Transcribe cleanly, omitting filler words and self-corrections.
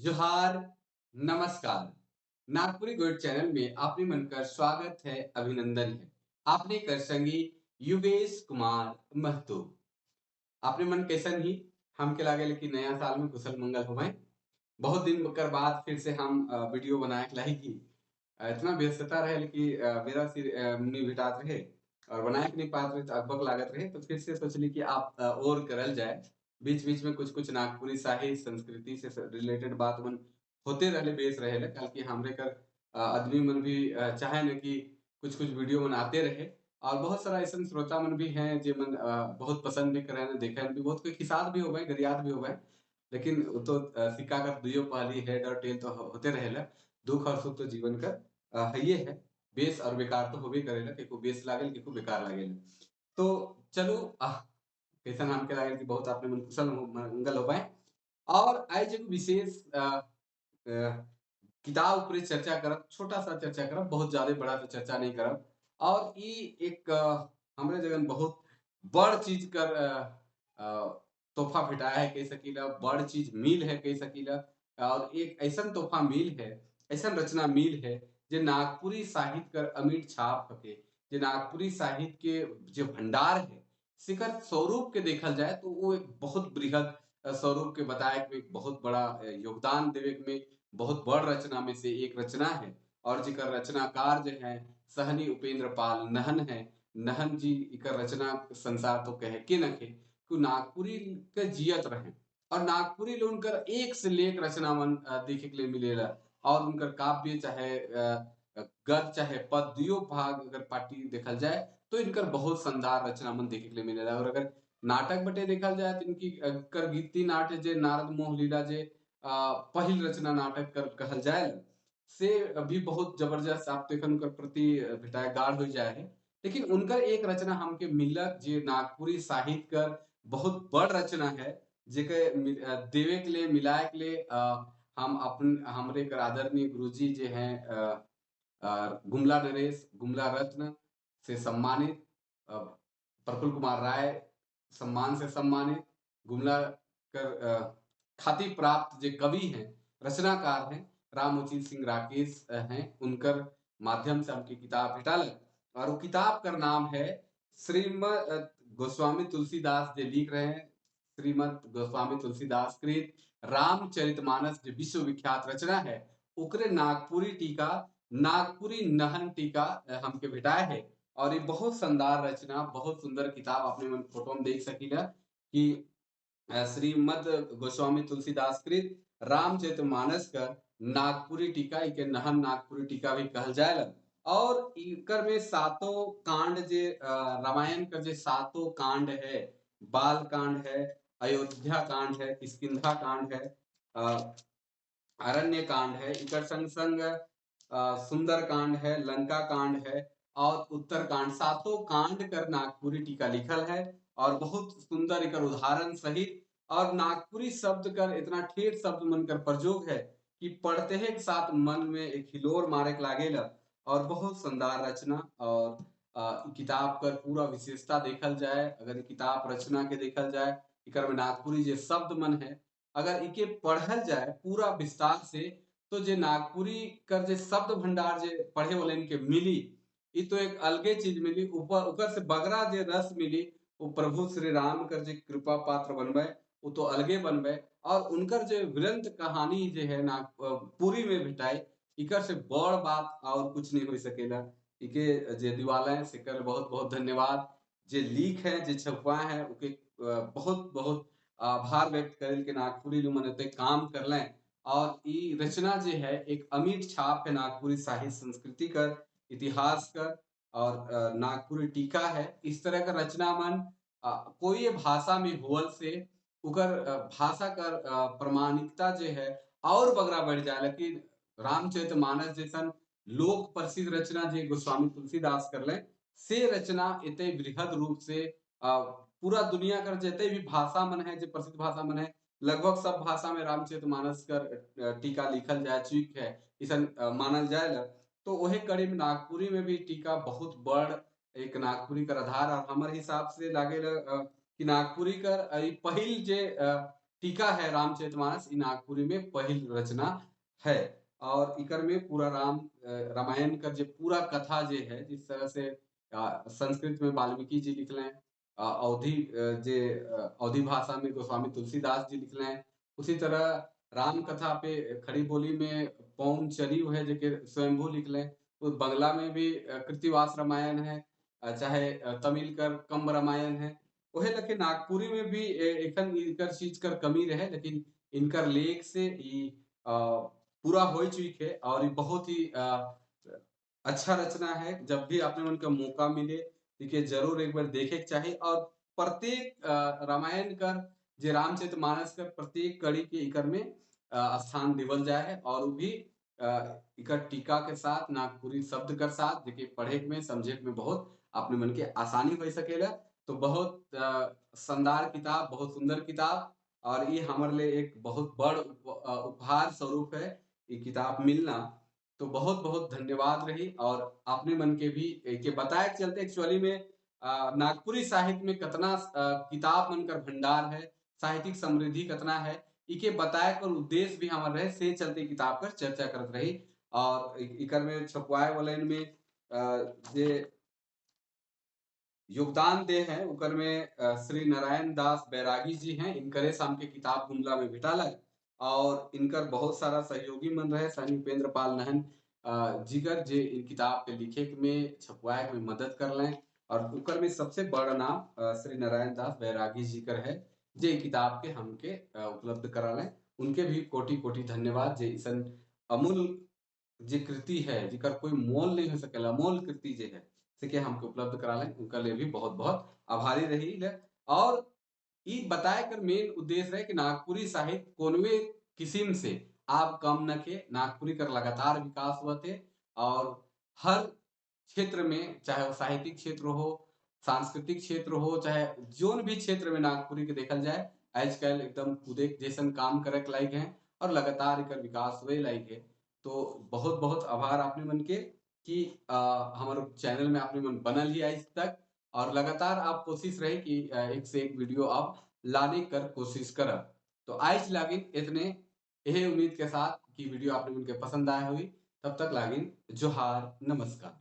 जोहार, नमस्कार। नागपुरी गोइड चैनल में आपने मन का स्वागत है, अभिनंदन है। आपने कर संगी युगेश कुमार महतो। आपने मन कैसन ही हमके लागे कि नया साल में कुशल मंगल होवे। बहुत दिन कर बाद फिर से हम वीडियो बनाए के लागी इतना व्यस्तता रहे कि मेरा सिर नहीं भेटात रहे और बनाए के नहीं पात रहे तो अकबक लागत रहे, तो फिर से सोचली कि आप और करल जाए। बीच बीच में कुछ कुछ नागपुरी साहित्य संस्कृति से रिलेटेड बात मन होते रहले, बेस रहे कल कि हमरे कर आदमी मन भी चाहे न कि कुछ कुछ वीडियो बनाते रहे। और बहुत सारा ऐसा श्रोता मन भी हैं जो मन बहुत पसंद भी करें, देखे भी, बहुत कोई खिसात भी हो गए, गरियात भी हो गए, लेकिन वो तो सिक्का का दुइयो पहली हेड और टेल तो होते रहेला। दुख और सुख तो जीवन का है है, बेस और बेकार तो होबे करेला, केको बेस लागेल केको बेकार लागेल। तो चलो कैसा नाम के लागेल कि बहुत आपने मन कुशल मंगल हो पाए। और आज एक विशेष किताब ऊपर चर्चा करब, छोटा सा चर्चा करब, बहुत ज्यादा बड़ा तो चर्चा नहीं करब। और ये एक हमरे जगन बहुत बड़ चीज कर तोहफा भेटाया है कह सकीला, बड़ चीज मिल है कह सकीला। और एक ऐसा तोहफा मिल है, ऐसा रचना मिल है जे नागपुरी साहित्य कर अमिट छाप हके, जे नागपुरी साहित्य के जो भंडार है शिखर स्वरूप के देखल जाए तो वो एक बहुत बृहद स्वरूप के बताए के एक बहुत बड़ा योगदान देवे में बहुत बड़ रचना में से एक रचना है। और जिकर रचनाकार जो है सहनी उपेंद्र पाल नहन है। नहन जी इकर रचना संसार तो कहे के न के कि नागपुरी के जियत रहे और नागपुरी लोग उनकर एक से लेक रचना मन देखे के लिए मिलेला। और उनकर काव्य चाहे गद्य चाहे पद दुयो भाग अगर पार्टी देखल जाए तो इनकर बहुत शानदार रचना मन देखे के लिए मिलेला। और अगर नाटक बटे देखल जाए तो इनकी कर गीति नाट्य जे नारद मोह लीला जे पहिल रचना नाटक कर कहल जाए से भी बहुत जबरदस्त आप देखन उनकर प्रति भेटाए गाढ़ हो जाए है। लेकिन उनकर एक रचना हमके मिलक जे नागपुरी साहित्य कर बहुत बड़ रचना है, जेके देवे के लिए मिलाए के लिए हम अपन हमरे कर आदरणीय गुरुजी जे हैं गुमला नरेश गुमला रत्न से सम्मानित, प्रफुल्ल कुमार राय सम्मान से सम्मानित, गुमला कर ख्याति प्राप्त जे कवि हैं, रचनाकार हैं, रामउचित सिंह राकेश हैं, उनकर माध्यम से हमकी किताब भेटाल। और वो किताब का नाम है श्रीमद गोस्वामी तुलसीदास जे लिख रहे हैं, श्रीमद गोस्वामी तुलसीदास कृत रामचरितमानस जो विश्वविख्यात रचना है उकरे नागपुरी टीका, नागपुरी नहन टीका हमके भेटाए है। और ये बहुत शानदार रचना, बहुत सुंदर किताब आपने मन फोटो में देख सकीला कि श्रीमद गोस्वामी तुलसीदास कृत रामचरितमानस कर नागपुरी टीका, इके नहन नागपुरी टीका भी कहल जाए। और इकर में सातों कांड जे रामायण का जे सातों कांड है, बाल कांड है, अयोध्या कांड है, किष्किंधा कांड है, अरण्य कांड है, इकर संग संग सुंदर कांड है, लंका कांड है और उत्तर कांड, सातों कांड कर नागपुरी टीका लिखल है। और बहुत सुंदर इकर उदाहरण सहित और नागपुरी शब्द कर इतना ठेठ शब्द मन कर प्रयोग है कि पढ़ते ही के साथ मन में एक हिलोर मारे के लागेला। और बहुत शानदार रचना। और किताब कर पूरा विशेषता देखल जाए, अगर किताब रचना के देखल जाए, इकर में नागपुरी जे शब्द मन है अगर इके पढ़ल जाए पूरा विस्तार से तो जे नागपुरी कर जे शब्द भंडार जे पढ़े वाले इनके मिली, ये तो एक अलगे चीज मिली। ऊपर ऊपर से बगरा जे रस मिली वो प्रभु श्री राम कर जे कृपा पात्र बनबे वो तो अलगे बनबे। और उनकर जे ग्रंथ कहानी जे है नागपुरी में भेटाई, इकर से बड़ बात और कुछ नहीं हो सकेला। इके जे दिवालय से कर बहुत बहुत धन्यवाद, जे लीक है जे छपवा है उके बहुत बहुत आभार व्यक्त करें के नागपुरी लोग मन काम कर लें। और ई रचना जे है एक अमिट छाप है नागपुरी साहित्य संस्कृति कर, इतिहास कर और नागपुरी टीका है। इस तरह का रचना मन कोई भाषा में होल से उकर भाषा कर प्रमाणिकता जो है और बगरा बढ़ जाए। लेकिन रामचरितमानस जैसन लोक प्रसिद्ध रचना जे गोस्वामी तुलसीदास कर ले से रचना इतने बृहद रूप से पूरा दुनिया कर जितने भी भाषा मन है, जो प्रसिद्ध भाषा मन है, लगभग सब भाषा में रामचरितमानस कर टीका लिखल जाए चुक है, इसन मानल जाए। तो वही कड़ी में नागपुरी में भी टीका बहुत बड़ एक नागपुरी कर आधार। और हमारे हिसाब से लागे कि नागपुरी कर पहिल जे टीका है रामचरितमानस इ नागपुरी में पहिल रचना है। और इकर में पूरा रामायण का जो पूरा कथा जे है, जिस तरह से संस्कृत में वाल्मीकि जी लिखले हैं, अवधी जे अवधी भाषा में गोस्वामी तुलसीदास जी लिखले हैं, उसी तरह राम कथा पे खड़ी बोली में पौन चरीव है जेके स्वयंभू लिखले, तो बंगला में भी कृतिवास रामायण है, चाहे तमिल कर कंब रामायण है। ओहे लखे नागपुरी में भी एखन इनकर चीज कर कमी रहे, लेकिन इनकर लेख से ई पूरा हो चुकी है और ये बहुत ही अच्छा रचना है। जब भी आपने मन का मौका मिले देखिए जरूर एक बार देखे के चाहिए। और प्रत्येक रामायण कर जे रामचरितमानस कर प्रत्येक कड़ी के इकर में स्थान दिवल जाए है और वो भी इकर टीका के साथ नागपुरी शब्द कर साथ जेके पढ़े में समझे में बहुत अपने मन के आसानी हो सकेला। तो बहुत शानदार किताब, बहुत सुंदर किताब और ये हमारे लिए एक बहुत बड़ उपहार स्वरूप है ये किताब मिलना। तो बहुत बहुत धन्यवाद रही और अपने मन के भी के बताए चलते एक्चुअली में नागपुरी साहित्य में कतना किताब मन कर भंडार है, साहित्यिक समृद्धि कतना है, इके बताए कर उद्देश्य भी हमारे रहे, से चलते किताब पर चर्चा करत रही। और इकर में छपवाए वाले में जे योगदान दे हैं उकर में श्री नारायण दास बैरागी जी हैं, इनकरे शाम के किताब गुमला में भेटालक और इनकर बहुत सारा सहयोगी मन रहे सनी उपेंद्र पाल नहन जिगर जे इन किताब के लिखे में छपवाए में मदद कर लें। और उकर में सबसे बड़ा नाम श्री नारायण दास बैरागी जी कर है जे किताब के हमके उपलब्ध करा लें, उनके भी कोटि कोटि धन्यवाद। जे इसन अमूल जे कृति है जिकर कोई मोल नहीं हो सकेला, अमूल कृति जे है से के हमके उपलब्ध करा लें, उनका लिए भी बहुत बहुत आभारी रही है। और ये बताए कर मेन उद्देश्य है कि नागपुरी साहित्य कोनवे किस्म से आप कम न के, नागपुरी कर लगातार विकास हुआ थे और हर क्षेत्र में, चाहे वो साहित्यिक क्षेत्र हो, सांस्कृतिक क्षेत्र हो, चाहे जोन भी क्षेत्र में नागपुरी के देखल जाए, आजकल एकदम कूदे जैसन काम करे के लायक है और लगातार एकर विकास हुए लायक है। तो बहुत बहुत आभार आपने मन के कि हमारे चैनल में आपने मन बनल ही आज तक और लगातार आप कोशिश रहे कि एक से एक वीडियो आप लाने कर कोशिश करब। तो आज लागिन इतने यही उम्मीद के साथ कि वीडियो आपने मन के पसंद आया हुई। तब तक लागिन जोहार, नमस्कार।